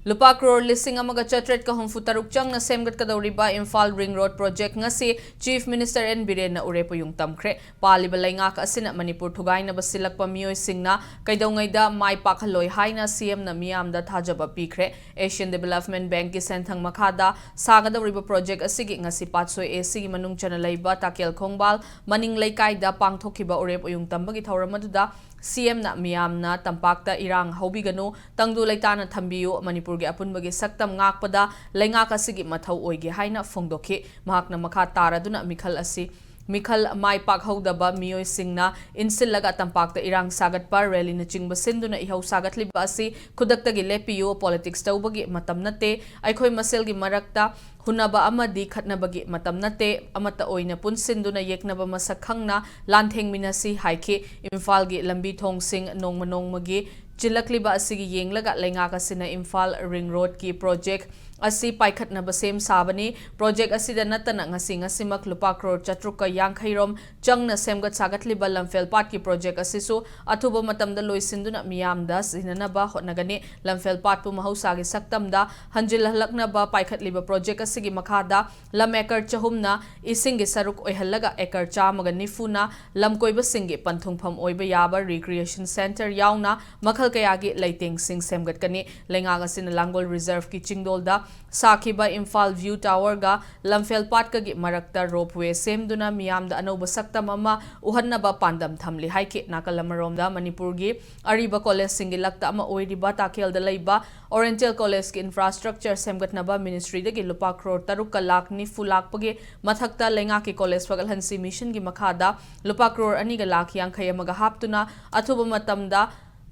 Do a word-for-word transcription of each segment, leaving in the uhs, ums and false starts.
ꯂꯨꯄꯥ ꯀ꯭ꯔꯣꯔ ꯂꯤꯁꯤꯡ ꯑꯃꯒ ꯆꯥꯇ꯭ꯔꯦꯠꯀ ꯍꯨꯝꯐꯨ ꯇꯔꯨꯛ ꯆꯪꯅ ꯁꯦꯝꯒꯠꯀꯗꯧꯔꯤꯕ ꯏꯝꯐꯥꯜ ꯔꯤꯡ ꯔꯣꯗ ꯄ꯭ꯔꯣꯖꯦꯛ ꯉꯁꯤ ꯆꯤꯐ ꯃꯤꯅꯤꯁꯇꯔ ꯑꯦꯟ ꯕꯤꯔꯦꯟꯅ ꯎꯔꯦꯞ ꯎꯌꯨꯡ ꯇꯝꯈ꯭ꯔꯦ꯫ ꯄꯥꯜꯂꯤꯕ ꯂꯩꯉꯥꯛ ꯑꯁꯤꯅ ꯃꯅꯤꯄꯨꯔ ꯊꯨꯒꯥꯏꯅꯕ ꯁꯤꯜꯂꯛꯄ ꯃꯤꯑꯣꯏꯁꯤꯡꯅ ꯀꯩꯗꯧꯉꯩꯗ ꯃꯥꯏ ꯄꯥꯛꯍꯜꯂꯣꯏ ꯍꯥꯏꯅ ꯁꯤꯑꯦꯝꯅ ꯃꯤꯌꯥꯝꯗ ꯊꯥꯖꯕ ꯄꯤꯈ꯭ꯔꯦ꯫ ꯑꯦꯁꯤꯌꯥꯟ ꯗꯤꯕꯦꯂꯞꯃꯦꯟ ꯕꯦꯡꯛꯀꯤ ꯁꯦꯟꯊꯪ ꯃꯈꯥꯗ ꯁꯥꯒꯗꯧꯔꯤꯕ ꯄ꯭ꯔꯣꯖꯦꯛ ꯑꯁꯤꯒꯤ ꯉꯁꯤ ꯄꯥꯠꯁꯣꯏ ꯑꯦꯁꯤꯒꯤ ꯃꯅꯨꯡ ꯆꯟꯅ ꯂꯩꯕ ꯇꯥꯀꯦꯜ ꯈꯣꯡꯕꯥꯜ ꯃꯅꯤꯡ ꯂꯩꯀꯥꯏꯗ ꯄꯥꯡꯊꯣꯛꯈꯤꯕ ꯎꯔꯦꯞ ꯎꯌꯨꯡ ꯇꯝꯕꯒꯤ ꯊꯧꯔꯝ ꯑꯗꯨꯗ ꯁꯤꯑꯦꯝꯅ ꯃꯤꯌꯥꯝꯅ ꯇꯝꯄꯥꯛꯇ ꯏꯔꯥꯡ ꯍꯧꯕꯤꯒꯅꯨ, ꯇꯪꯗꯨ ꯂꯩꯇꯥꯅ ꯊꯝꯕꯤꯌꯨ, ꯃꯅꯤꯄꯨꯔꯒꯤ ꯑꯄꯨꯟꯕꯒꯤ ꯁꯛꯇꯝ ꯉꯥꯛꯄꯗ ꯂꯩꯉꯥꯛ ꯑꯁꯤꯒꯤ ꯃꯊꯧ ꯑꯣꯏꯒꯦ ꯍꯥꯏꯅ ꯐꯣꯡꯗꯣꯛꯈꯤ꯫ ꯃꯍꯥꯛꯅ ꯃꯈꯥ ꯇꯥꯔꯗꯨꯅ ꯃꯤꯈꯜ ꯑꯁꯤ, ꯃꯤꯈꯜ ꯃꯥꯏ ꯄꯥꯛꯍꯧꯗꯕ ꯃꯤꯑꯣꯏꯁꯤꯡꯅ ꯏꯟꯁꯤꯜꯂꯒ ꯇꯝꯄꯥꯛꯇ ꯏꯔꯥꯡ ꯁꯥꯒꯠꯄ, ꯔꯦꯂꯤꯅꯆꯤꯡꯕ ꯁꯤꯟꯗꯨꯅ ꯏꯍꯧ ꯁꯥꯒꯠꯂꯤꯕ ꯑꯁꯤ ꯈꯨꯗꯛꯇꯒꯤ ꯂꯦꯞꯄꯤꯌꯨ, ꯄꯣꯂꯤꯇꯤꯛꯁ ꯇꯧꯕꯒꯤ ꯃꯇꯝ ꯅꯠꯇꯦ, ꯑꯩꯈꯣꯏ ꯃꯁꯦꯜꯒꯤ ꯃꯔꯛꯇ ꯍꯨꯟꯅꯕ ꯑꯃꯗꯤ ꯈꯠꯅꯕꯒꯤ ꯃꯇꯝ ꯅꯠꯇꯦ, ꯑꯃꯠꯇ ꯑꯣꯏꯅ ꯄꯨꯟꯁꯤꯟꯗꯨꯅ ꯌꯦꯛꯅꯕ ꯃꯁꯛ ꯈꯪꯅ ꯂꯥꯟꯊꯦꯡꯃꯤꯟꯅꯁꯤ ꯍꯥꯏꯈꯤ꯫ ꯏꯝꯐꯥꯜꯒꯤ ꯂꯝꯕꯤ ꯊꯣꯡꯁꯤꯡ ꯅꯣꯡꯃ ꯅꯣꯡꯃꯒꯤ ꯆꯤꯜꯂꯛꯂꯤꯕ ꯑꯁꯤꯒꯤ ꯌꯦꯡꯂꯒ ꯂꯩꯉꯥꯛ ꯑꯁꯤꯅ ꯏꯝꯐꯥꯜ ꯔꯤꯡ ꯔꯣꯗꯀꯤ ꯄ꯭ꯔꯣꯖꯦꯛ ꯑꯁꯤ ꯄꯥꯏꯈꯠꯅꯕ ꯁꯦꯝ ꯁꯥꯕꯅꯤ꯫ ꯄ꯭ꯔꯣꯖꯦꯛ ꯑꯁꯤꯗ ꯅꯠꯇꯅ ꯉꯁꯤ ꯉꯁꯤꯃꯛ ꯂꯨꯄꯥ ꯀ꯭ꯔꯣꯔ ꯆꯥꯇ꯭ꯔꯨꯛꯀ ꯌꯥꯡꯈꯩ ꯔꯣꯝ ꯆꯪꯅ ꯁꯦꯝꯒꯠ ꯁꯥꯒꯠꯂꯤꯕ ꯂꯝꯐꯦꯜ ꯄꯥꯠꯀꯤ ꯄ꯭ꯔꯣꯖꯦꯛ ꯑꯁꯤꯁꯨ ꯑꯊꯨꯕ ꯃꯇꯝꯗ ꯂꯣꯏꯁꯤꯟꯗꯨꯅ ꯃꯤꯌꯥꯝꯗ ꯁꯤꯟꯅꯅꯕ ꯍꯣꯠꯅꯒꯅꯤ꯫ ꯂꯝꯐꯦꯜ ꯄꯥꯠꯄꯨ ꯃꯍꯧꯁꯥꯒꯤ ꯁꯛꯇꯝꯗ ꯍꯟꯖꯤꯜꯍꯜꯂꯛꯅꯕ ꯄꯥꯏꯈꯠꯂꯤꯕ ꯄ꯭ꯔꯣꯖꯦꯛ ꯑꯁꯤꯒꯤ ꯃꯈꯥꯗ ꯂꯝ ꯑꯦꯀꯔ ꯆꯍꯨꯝꯅ ꯏꯁꯤꯡꯒꯤ ꯁꯔꯨꯛ ꯑꯣꯏꯍꯜꯂꯒ ꯑꯦꯀꯔ ꯆꯥꯝꯃꯒ ꯅꯤꯐꯨꯅ ꯂꯝꯀꯣꯏꯕꯁꯤꯡꯒꯤ ꯄꯟꯊꯨꯡꯐꯝ ꯑꯣꯏꯕ ꯌꯥꯕ ꯔꯤꯀ꯭ꯔꯤꯌꯦꯁꯟ ꯁꯦꯟꯇꯔ ꯌꯥꯎꯅ ꯃꯈꯜ ꯀꯌꯥꯒꯤ ꯂꯩꯇꯦꯡꯁꯤꯡ ꯁꯦꯝꯒꯠꯀꯅꯤ꯫ ꯂꯩꯉꯥꯛ ꯑꯁꯤꯅ ꯂꯥꯡꯒꯣꯜ ꯔꯤꯖꯔꯚꯀꯤ ꯆꯤꯡꯗꯣꯜꯗ ꯁꯥꯈꯤꯕ ꯏꯝꯐꯥꯜ ꯚ꯭ꯌꯨ ꯇꯥꯋꯔꯒ ꯂꯝꯐꯦꯜ ꯄꯥꯠꯀꯒꯤ ꯃꯔꯛꯇ ꯔꯣꯞꯋꯦ ꯁꯦꯝꯗꯨꯅ ꯃꯤꯌꯥꯝꯗ ꯑꯅꯧꯕ ꯁꯛꯇꯝ ꯑꯃ ꯎꯍꯟꯅꯕ ꯄꯥꯟꯗꯝ ꯊꯝꯂꯤ ꯍꯥꯏꯈꯤ꯫ ꯅꯥꯀꯜ ꯑꯃꯔꯣꯝꯗ ꯃꯅꯤꯄꯨꯔꯒꯤ ꯑꯔꯤꯕ ꯀꯣꯂꯦꯖꯁꯤꯡꯒꯤ ꯂꯛꯇ ꯑꯃ ꯑꯣꯏꯔꯤꯕ ꯇꯥꯀꯦꯜꯗ ꯂꯩꯕ ꯑꯣꯔꯤꯌꯦꯟꯇꯦꯜ ꯀꯣꯂꯦꯖꯀꯤ ꯏꯟꯐ꯭ꯔꯥꯁ꯭ꯇ꯭ꯔꯛꯆꯔ ꯁꯦꯝꯒꯠꯅꯕ ꯃꯤꯅꯤꯁꯇ꯭ꯔꯤꯗꯒꯤ ꯂꯨꯄꯥ ꯀ꯭ꯔꯣꯔ ꯇꯔꯨꯛꯀ ꯂꯥꯈ ꯅꯤꯐꯨ ꯂꯥꯛꯄꯒꯤ ꯃꯊꯛꯇ ꯂꯩꯉꯥꯛꯀꯤ ꯀꯣꯂꯦꯖ ꯐꯒꯠꯍꯟꯁꯤ ꯃꯤꯁꯟꯒꯤ ꯃꯈꯥꯗ ꯂꯨꯄꯥ ꯀ꯭ꯔꯣꯔ ꯑꯅꯤꯒ ꯂꯥꯈ ꯌꯥꯡꯈꯩ ꯑꯃꯒ ꯍꯥꯞꯇꯨꯅ ꯑꯊꯨꯕ ꯃꯇꯝꯗ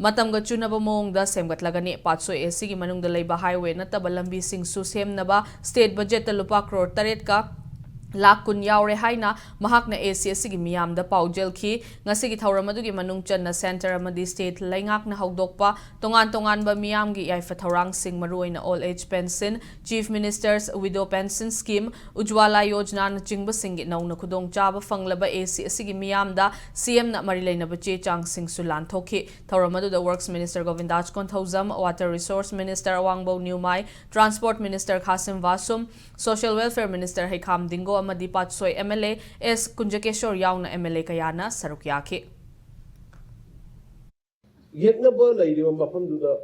ꯃꯇꯝꯒ ꯆꯨꯅꯕ ꯃꯑꯣꯡꯗ ꯁꯦꯝꯒꯠꯂꯒꯅꯤ꯫ ꯄꯥꯠꯁꯣꯏ ꯑꯦꯁꯤꯒꯤ ꯃꯅꯨꯡꯗ ꯂꯩꯕ ꯍꯥꯏꯋꯦ ꯅꯠꯇꯕ ꯂꯝꯕꯤꯁꯤꯡꯁꯨ ꯁꯦꯝꯅꯕ ꯁ꯭ꯇꯦꯠ ꯕꯖꯦꯠꯇ ꯂꯨꯄꯥ ꯀ꯭ꯔꯣꯔ ꯇꯔꯦꯠꯀ ꯂꯥꯈ ꯀꯨꯟ ꯌꯥꯎꯔꯦ ꯍꯥꯏꯅ ꯃꯍꯥꯛꯅ ꯑꯦ ꯁꯤ ꯑꯁꯤꯒꯤ ꯃꯤꯌꯥꯝꯗ ꯄꯥꯎꯖꯦꯜꯈꯤ꯫ ꯉꯁꯤꯒꯤ ꯊꯧꯔꯝ ꯑꯗꯨꯒꯤ ꯃꯅꯨꯡ ꯆꯟꯅ ꯁꯦꯟꯇꯔ ꯑꯃꯗꯤ ꯁ꯭ꯇꯦꯠ ꯂꯩꯉꯥꯛꯅ ꯍꯧꯗꯣꯛꯄ ꯇꯣꯉꯥꯟ ꯇꯣꯉꯥꯟꯕ ꯃꯤꯌꯥꯝꯒꯤ ꯌꯥꯏꯐ ꯊꯧꯔꯥꯡꯁꯤꯡ, ꯃꯔꯨꯑꯣꯏꯅ Old Age Pension, Chief Minister's Widow Pension Scheme, Ujjwala Yojana ꯅꯆꯤꯡꯕꯁꯤꯡꯒꯤ ꯅꯧꯅ ꯈꯨꯗꯣꯡꯆꯥꯕ ꯐꯪꯂꯕ ꯑꯦ ꯁꯤ ꯑꯁꯤꯒꯤ ꯃꯤꯌꯥꯝꯗ ꯁꯤ ꯑꯦꯝꯅ ꯃꯔꯤ ꯂꯩꯅꯕ ꯆꯦ ꯆꯥꯡꯁꯤꯡꯁꯨ ꯂꯥꯟꯊꯣꯛꯈꯤ꯫ ꯊꯧꯔꯝ ꯑꯗꯨꯗ Works Minister Govindas Konthoujam, Water Resource Minister Awangbow Newmai, Transport Minister Khashim Vashum, Social Welfare Minister Heikham Dingo ꯑꯃꯗꯤ ꯄꯥꯠꯁꯣꯏ M L A S ꯀꯨꯟꯖꯀꯦꯁꯣꯔ ꯌꯥꯎꯅ M L A ꯀꯌꯥꯅ ꯁꯔꯨꯛ ꯌꯥꯈꯤ꯫ ꯌꯦꯛꯅꯕ ꯂꯩꯔꯤꯕ ꯃꯐꯝꯗꯨꯗ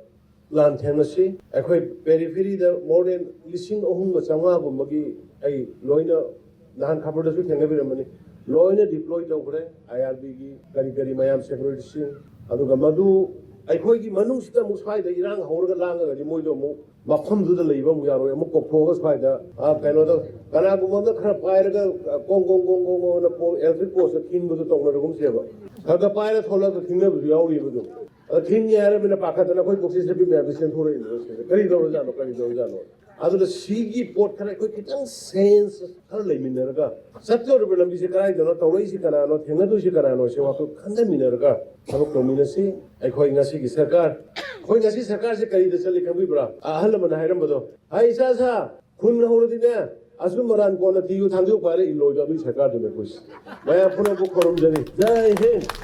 ꯂꯥꯟ ꯊꯦꯡꯅꯁꯤ꯫ ꯑꯩꯈꯣꯏ ꯄꯦꯔꯤꯐꯦꯔꯤꯗ more than ꯂꯤꯁꯤꯡ ꯑꯍꯨꯝꯒ ꯆꯥꯝꯃꯉꯥꯒꯨꯝꯕꯒꯤ ꯑꯩ ꯂꯣꯏꯅ ꯅꯍꯥꯟ ꯈꯕꯔꯗꯁꯨ ꯊꯦꯡꯅꯕꯤꯔꯝꯃꯅꯤ, ꯂꯣꯏꯅ deploy ꯇꯧꯈ꯭ꯔꯦ꯫ ꯑꯥꯏ ꯑꯥꯔ ꯕꯤꯒꯤ ꯀꯔꯤ ꯀꯔꯤ ꯃꯌꯥꯝ ꯁꯦꯀ꯭ꯌꯨꯔꯤꯇꯤꯁꯤꯡ, ꯑꯗꯨꯒ ꯃꯗꯨ ꯑꯩꯈꯣꯏꯒꯤ ꯃꯅꯨꯡꯁꯤꯗ ꯑꯃꯨꯛ ꯁ꯭ꯋꯥꯏꯗ ꯏꯔꯥꯡ ꯍꯧꯔꯒ ꯂꯥꯡꯉꯒꯗꯤ ꯃꯣꯏꯗꯣ ꯑꯃꯨꯛ ꯃꯐꯝꯗꯨꯗ ꯂꯩꯕ ꯑꯃꯨꯛ ꯌꯥꯔꯣꯏ꯫ ꯑꯃꯨꯛ ꯀꯣꯛꯊꯣꯛꯑꯒ ꯁ꯭ꯋꯥꯏꯗ, ꯑ, ꯀꯩꯅꯣꯗ, ꯀꯅꯥꯒꯨꯝꯕ ꯑꯃꯅ ꯈꯔ ꯄꯥꯏꯔꯒ, ꯑ, ꯀꯣꯡ ꯀꯣꯡ ꯀꯣꯡ ꯀꯣꯡ ꯀꯣꯡꯅ ꯄꯣ-, electric post ꯈꯤꯟꯕꯗꯨ ꯇꯧꯅꯔꯒꯨꯝꯁꯦꯕ꯫ ꯈꯔ ꯈꯔ ꯄꯥꯏꯔ ꯊꯣꯛꯂꯛꯑꯒ ꯈꯤꯟꯅꯕꯁꯨ ꯌꯥꯎꯔꯤꯕ ꯑꯗꯨꯝ꯫ ꯑꯗ ꯈꯤꯟꯒꯦ ꯍꯥꯏꯔꯕꯅꯤꯅ ꯄꯥꯈꯠꯇꯅ ꯑꯩꯈꯣꯏ ꯀꯣꯛꯆꯤ ꯆꯠꯄꯤ ꯃꯌꯥꯝꯁꯦ ꯆꯦꯟꯊꯣꯔꯛꯏꯅꯦꯕ ꯁꯤꯗ꯫ ꯀꯔꯤ ꯇꯧꯔꯖꯥꯠꯅꯣ, ꯀꯔꯤ ꯇꯧꯔꯖꯥꯠꯅꯣ? ꯑꯗꯨꯅ ꯁꯤꯒꯤ ꯄꯣꯠ ꯈꯔ ꯑꯩꯈꯣꯏ ꯈꯤꯇꯪ sense ꯈꯔ ꯂꯩꯃꯤꯟꯅꯔꯒ, ꯆꯠꯇꯧꯔꯤꯕ ꯂꯝꯕꯤꯁꯦ ꯀꯗꯥꯏꯗꯅꯣ, ꯇꯧꯔꯛꯏꯁꯤ ꯀꯅꯥꯅꯣ, ꯊꯦꯡꯅꯗꯣꯏꯁꯤ ꯀꯅꯥꯅꯣ, ꯁꯤ ꯋꯥꯈꯜ ꯈꯟꯊꯃꯤꯟꯅꯔꯒ ꯊꯕꯛ ꯇꯧꯃꯤꯟꯅꯁꯤ꯫ ꯑꯩꯈꯣꯏ ꯉꯁꯤꯒꯤ ꯁꯔꯀꯥꯔ, ꯑꯩꯈꯣꯏ ꯉꯁꯤ ꯁꯔꯀꯥꯔꯁꯦ ꯀꯔꯤꯗ ꯆꯠꯂꯤ ꯈꯪꯕꯤꯕ꯭ꯔꯥ? ꯑꯍꯜ ꯑꯃꯅ ꯍꯥꯏꯔꯝꯕꯗꯣ, "ꯍꯥꯏ ꯏꯆꯥ ꯁꯥ, ꯈꯨꯟ ꯍꯧꯔꯗꯤꯅꯦ, ꯑꯆꯨꯝ ꯑꯔꯥꯟ ꯀꯣꯟꯅ ꯊꯤꯌꯨ, ꯊꯥꯡꯖꯧ ꯄꯥꯏꯔ ꯏꯜꯂꯣꯏꯗꯣ ꯑꯗꯨꯒꯤ ꯁꯔꯀꯥꯔꯗꯨꯅꯦ ꯑꯩꯈꯣꯏꯁꯦ"꯫ ꯃꯌꯥꯝ ꯄꯨꯝꯅꯃꯛꯄꯨ ꯈꯨꯔꯨꯝꯖꯔꯤ꯫ ꯖꯥꯏ ꯍꯤꯟꯗ꯫